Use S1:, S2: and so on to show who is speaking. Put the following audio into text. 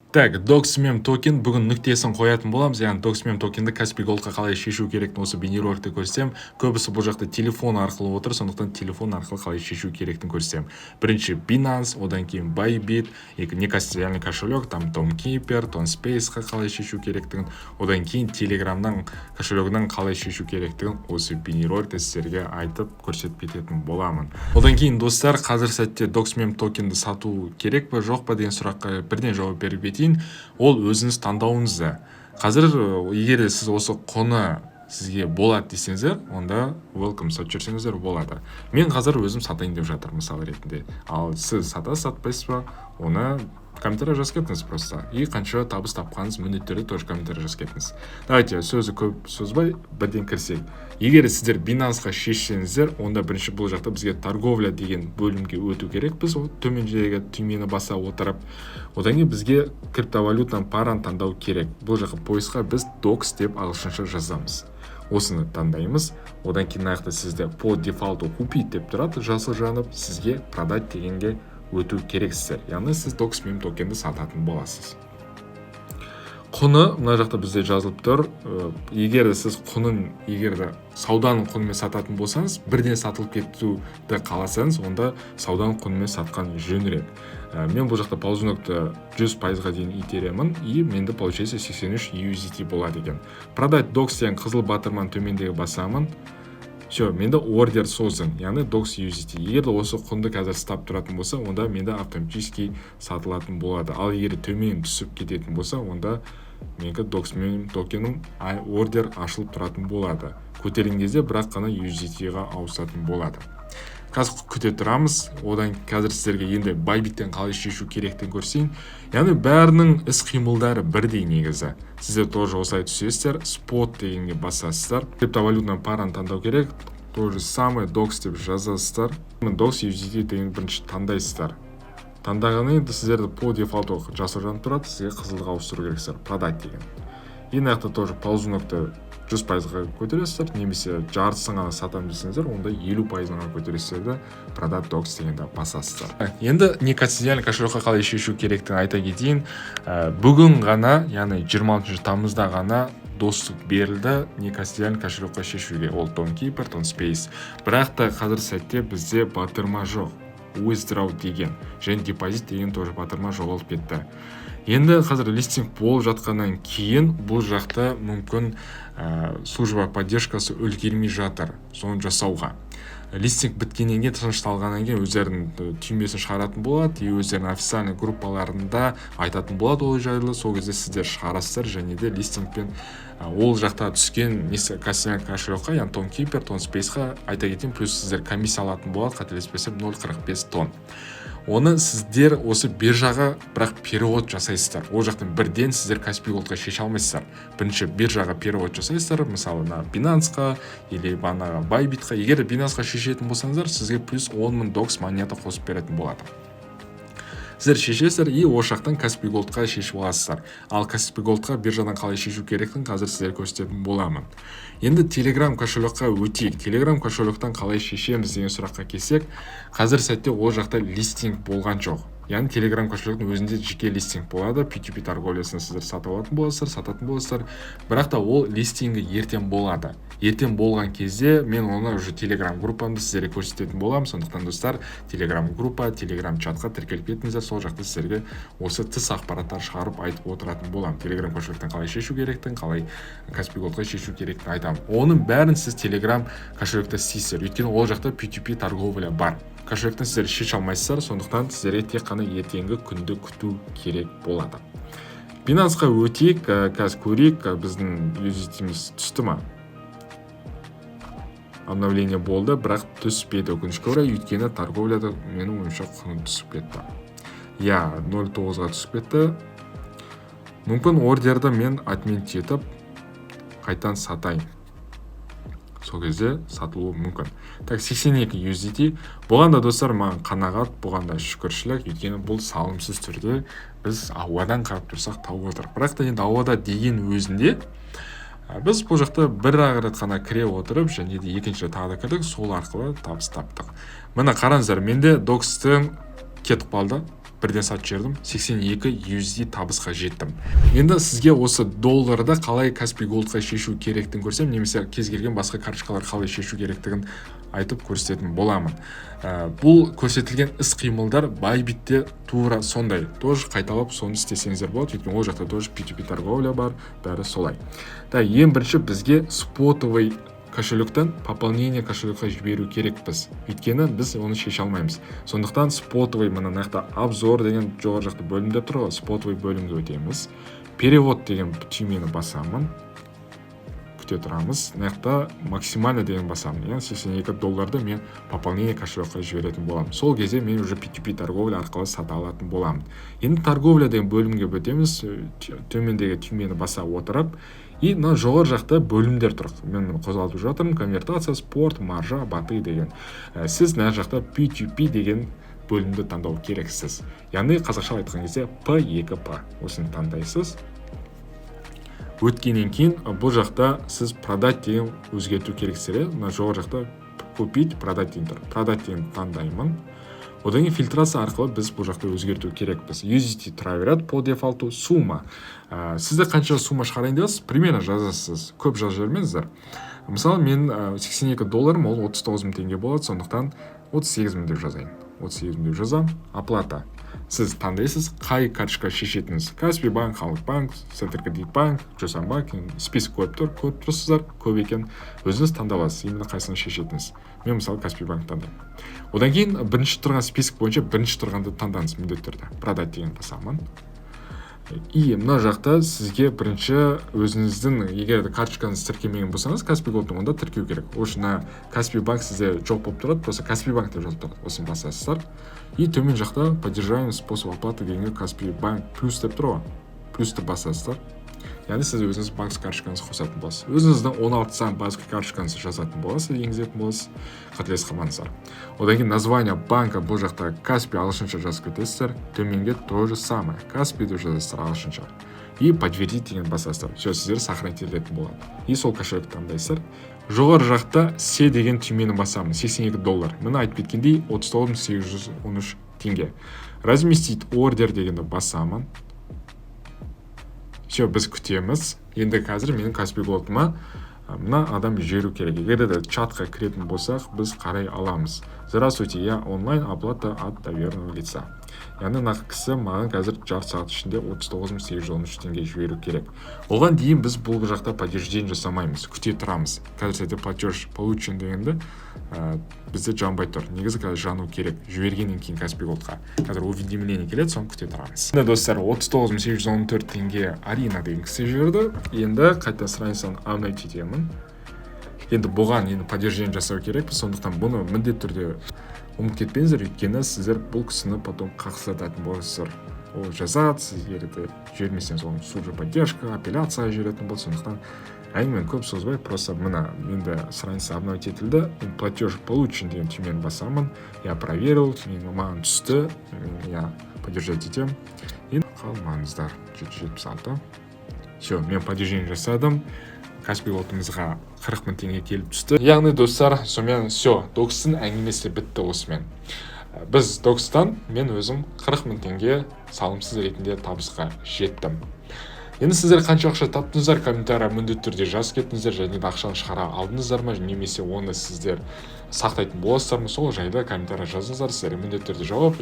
S1: Так, Dogs Meme токен бүгін нүктесін қоятын боламыз, яғни Dogs Meme токенді Kaspi Goldқа қалай шешу керектігін осы бейнероликте көрсетемін. Көбісі бұл жақта телефон арқылы отыр, сондықтан телефон арқылы қалай шешу керектігін көрсетемін. Бірінші Binance, одан кейін Bybit, екі некостелиальный кошелек, там Tonkeeper, TonSpaceқа қалай шешу керектігін, одан кейін Telegramнан кошелегінен қалай шешу керектігін осы бейнероликте сіздерге айтып, көрсетіп кететін боламын. Одан кейін, достар, қазір сәтте Dogs Meme токенді сату керек па, жоқ па деген сұраққа бірден жауап беріп кетейін. Ол өзіңіз таңдауыңызда. Қазір егер де сіз осы құны сізге болады десеңіздер, онда welcome, сатып жіберсеңіздер болады. Мен қазір өзім сатайын деп жатырмын, мысал ретінде. Ал сіз сатасыз, сатпайсыз ба, оны комментарий жазып кетіңіз просто. И қанша табыс тапқаныңыз, міндетті түрде тоже комментарий жазып кетіңіз. Давайте, сөзі көп созбай, бірден кірісейік. Егер сіздер Binanceға шешсеңіздер, онда бірінші бұл жақта бізге «Торговля» деген бөлімге өту керек. Біз төмендегі түймені баса отырып, одан кейін бізге криптовалютаның параны таңдау керек. Бұл жаққа поискқа біз Dogs деп ағылшынша жазамыз, осыны таңдаймыз. Одан кейін мына жақта сізде по дефолту «Купить» деп тұрады жасыл жанып, сізге «Продать» дегенге өту керексіздер, яғни сіз Dogs Meme токенді сататын боласыз. Құны мына жақта бізде жазылып тұр. Егер де сіз құнын, егер де сауданың құнымен сататын болсаңыз, бірден сатылып кетуді қаласаңыз, онда сауданың құнымен сатқан жөнірек. Мен бұл жақта ползунокты 100%-ға дейін итеремін, и менде получается 83 USDT болады екен. «Продать Dogs» деген қызыл батырманы төмендегі басамын. Все, менде ордер создан, яғни Dogs USDT. Егер де осы құнды қазір ұстап тұратын болса, онда менде автоматически сатылатын болады. Ал егер төмен түсіп кететін болса, онда менікі Dogs Meme токенім ордер ашылып тұратын болады. Көтерген кезде бірақ қана USDT-ға ауысатын болады. Қазір күте тұрамыз. Одан қазір сіздерге енді Байбиттен қалай шешу керектігін көрсетейін. Яғни бәрінің іс қимылдары бірдей негізі. Сіздер тоже осылай түсесіздер, «Спот» дегенге басасыздар, криптовалютный параны таңдау керек, то же самое Dogs деп жазасыздар. Dogs USDT деген бірінші таңдайсыздар. Таңдағаннан кейін сіздерді по дефолту жасыл жанып тұрады, сізге қызылға ауыстыру керексіздер, «Продать» деген. И мына жақта тоже ползунокты 100%-ға көтересіздер немесе жартысын ғана сатамын десеңіздер, онда 50%-ын ғана көтересіздер де, «Продать Dogs» дегенді басасыздар. Енді некостелиальный кошелекқа қалай шешу керектігін айта кетейін. Бүгін ғана, яғни 26 тамызда ғана доступ берілді некостелиальный кошелекқа шешуге, ол Tonkeeper, TonSpace. Бірақ та қазір сәтте бізде батырма жоқ «Withdraw» деген және «Депозит» деген тоже батырма жоғалып кетті. Енді қазір листинг болып жатқаннан кейін бұл жақта мүмкін служба поддержкасы үлгермей жатыр соны жасауға. Листинг біткеннен кейін, тынышталғаннан кейін өздерінің түймесін шығаратын болады и өздерінің официальный группаларында айтатын болады ол жайлы. Сол кезде сіздер шығарасыздар және де листингпен ол жақта түскен несі кошелекқа, яғни Tonkeeper, TonSpaceқа, айта кетейін, плюс сіздер комиссия алатын болады, қателеспесем, 0,45 тон. Оны сіздер осы биржаға бірақ перевод жасайсыздар. Ол жақтан бірден сіздер Kaspi Goldқа шеше алмайсыздар. Бірінші биржаға перевод жасайсыздар, мысалы, мына Binanceқа или бағанағы Bybitқа. Егер де Binanceқа шешетін болсаңыздар, сізге плюс 10 мың Dogs монета қосып беретін болады. Сіздер шешесіздер и ол жақтан Kaspi Goldқа шешіп аласыздар. Ал Kaspi Goldқа биржадан қалай шешу керектігін қазір сіздерге көрсететін боламын. Енді Telegram кошелекқа өтейік. Telegram кошелектан қалай шешеміз деген сұраққа келсек, қазір сәтте ол жақта листинг болған жоқ. Яғни Telegram кошелектің өзінде жеке листинг болады, P2P торговлясын сіздер сатып алатын боласыздар, сататын боласыздар. Бірақ та ол листингі ертең болады. Ертең болған кезде мен оны уже Телеграм группамда сіздерге көрсететін боламын. Сондықтан, достар, Телеграм группа, Телеграм чатқа тіркеліп кетіңіздер. Сол жақта сіздерге осы тыс ақпараттар шығарып, айтып отыратын боламын. Телеграм кошелектен қалай шешу керектігін, қалай Каспи Голдқа шешу керектігін айтамын. Оның бәрін сіз Телеграм кошелекте істейсіздер, өйткені ол жақта P2P торговля бар. Кошелектен сіздер шеше алмайсыздар, сондықтан сіздерге тек қана ертеңгі күнді күту керек болады. Бинансқа өтейік. Қазір көрейік, біздің USDT-міз түсті ма? Обновление болды, бірақ түспеді, өкінішке орай, өйткені торговляда, менің ойымша, құны түсіп кетті, иә, 0,9-ға түсіп кетті. Мүмкін, ордерді мен отменить етіп, қайтадан сатайын, сол кезде сатылуы мүмкін. Так, 82 USDT бұған да, достар, маған қанағат, бұған да шүкіршілік, өйткені бұл салымсыз түрде біз ауадан қарап тұрсақ тауып отырмық. Бірақ та енді ауада деген өзінде біз бұл жақта бір ақ рет қана кіре отырып және де екінші рет тағы да кірдік, сол арқылы табыс таптық. Міне, қараңыздар, менде Докстың кетіп қалды. Бірден сатып жібердім, 82 USD табысқа жеттім. Енді сізге осы долларды қалай Каспи Голдқа шешу керектігін көрсем немесе кез келген басқа карточкалар қалай шешу керектігін айтып көрсететін боламын. Бұл көрсетілген іс қимылдар Байбитте тура сондай, тоже қайталап соны істесеңіздер болады, өйткені ол жақта тоже P2P торговля бар, бәрі солай да. Ең бірінші бізге спотовый кошелектен пополнение кошелекқа жіберу керекпіз, өйткені біз оны шеше алмаймыз. Сондықтан спотовый, мына жақта «Обзор» деген жоғары жақта бөлімде тұр ғой, спотовый бөлімге өтеміз. «Перевод» деген түймені басамын. Күте тұрамыз. Мына жақта «Максимально» деген басамын, яғни 82 долларды мен пополнение кошелекқа жіберетін боламын. Сол кезде мен уже P2P торговля арқылы сата алатын боламын. Енді «Торговля» деген бөлімге өтеміз, төмендегі түймені баса отырып. И мына жоғары жақта бөлімдер тұр, мен қозғалтып жатырмын: конвертация, спот, маржа, боты деген. Сіз мына жақта P2P деген бөлімді таңдау керексіз, яғни қазақша айтқан кезде P2P. Осыны таңдайсыз. Өткеннен кейін бұл жақта сіз «Продать» деген өзгерту керексіздер, иә. Мына жоғары жақта «Купить», «Продать» деген тұр. «Продать» деген таңдаймын. Одан кейін фильтрация арқылы біз бұл жақта өзгерту керекпіз. USDT тұра береді по дефолту. Сумма, сізде қанша сумма шығарайын деп жатсыз, примерно жазасыз, көп жазып жібермеңіздер. Мысалы, мен 82 долларым, ол 39 мың теңге болады, сондықтан 38 мың деп жазайын. 38 мың деп жазамын. Оплата, сіз таңдайсыз қай карточка шешетініңіз: Каспи банк, Халық банк, Центркредит банк, Жусан банк, список көріп тұр, көріп тұрсыздар, көп екен. Өзіңіз таңдап аласыз именно қайсысын шешетініңіз. Мен, мысалы, Каспи банк таңдаймын. Одан кейін бірінші тұрған список бойынша бірінші тұрғанды таңдаңыз міндетті түрде. «Продать» деген басамын. И мына жақта сізге бірінші өзіңіздің, егер де карточкаңызды тіркемеген болсаңыз Каспи Голдтың, онда тіркеу керек. Ол үшін мына Каспи банк сізде жоқ болып тұрады, просто «Каспи банк» деп жазылып тұрады, осыны басасыздар. И төмен жақта «Поддерживаемый способ оплаты» дегенге «Каспи банк плюс» деп тұр ғой, плюсті басасыздар. Яғни сіз өзіңіз банковский карточкаңызды қосатын боласыз, өзіңіздің 16 сан банковский карточкаңызды жазатын боласыз, енгізетін боласыз, қателесіп қалмаңыздар. Одан кейін «Название банка», бұл жақта «Каспи» ағылшынша жазып кетесіздер. Төменге то же самое, «Каспи» деп жазасыздар ағылшынша. И «Подтвердить» деген басасыздар. Все, сіздер сохранить етілетін болады. И сол кошелек таңдайсыздар. Жоғары жақта «Все» деген түймені басамын. 82 доллар, міне, айтып кеткендей, 39 813 теңге. «Разместить ордер» дегенді басамын. Все, біз күтеміз. Енді қазір менің Каспи Голдыма мына адам жіберу керек. Егер де чатқа кіретін болсақ, біз қарай аламыз: «Здравствуйте, я онлайн оплата от доверенного лица». Яғни мына кісі маған қазір жарты сағат ішінде 39 813 теңге жіберу керек. Оған дейін біз бұл жақта подтверждение жасамаймыз, күте тұрамыз. Қазір сәтте «Платеж получен» дегенді бізде жанбай тұр. Негізі қазір жану керек жібергеннен кейін Каспи Голдқа. Қазір уведомление келеді, соны күте тұрамыз. Міне, достар, 39 814 теңге Арина деген кісі жіберді. Енді қайта страницаны обновить етемін. Енді бұған енді подтверждение жасау керекпіз, сондықтан бұны міндетті түрде ұмытып кетпеңіздер, өйткені сіздер бұл кісіні потом қақсататын боласыздар. Ол жазады, сіз егер де жібермесеңіз, оны служба поддержка, апелляцияға жіберетін болды. Сондықтан әңгімені көп созбай, просто мына енді страница обновить етілді. «Платеж получен» деген түймені басамын. Я проверил, мен, маған түсті, я подтверждать етемін. Енді қалмаңыздар. 776. Все, мен подтверждение жасадым. Каспи Голдымызға 40 мың теңге келіп түсті. Яғни, достар, сонымен все, Докстың әңгімесі бітті осымен. Біз Докстан, мен өзім 40 мың теңге салымсыз ретінде табысқа жеттім. Енді сіздер қанша ақша таптыңыздар, комментарий міндетті түрде жазып кетіңіздер. Және де ақшаны шығара алдыңыздар ма немесе оны сіздер сақтайтын боласыздар ма, сол жайлы комментарий жазыңыздар, сіздерге міндетті түрде жауап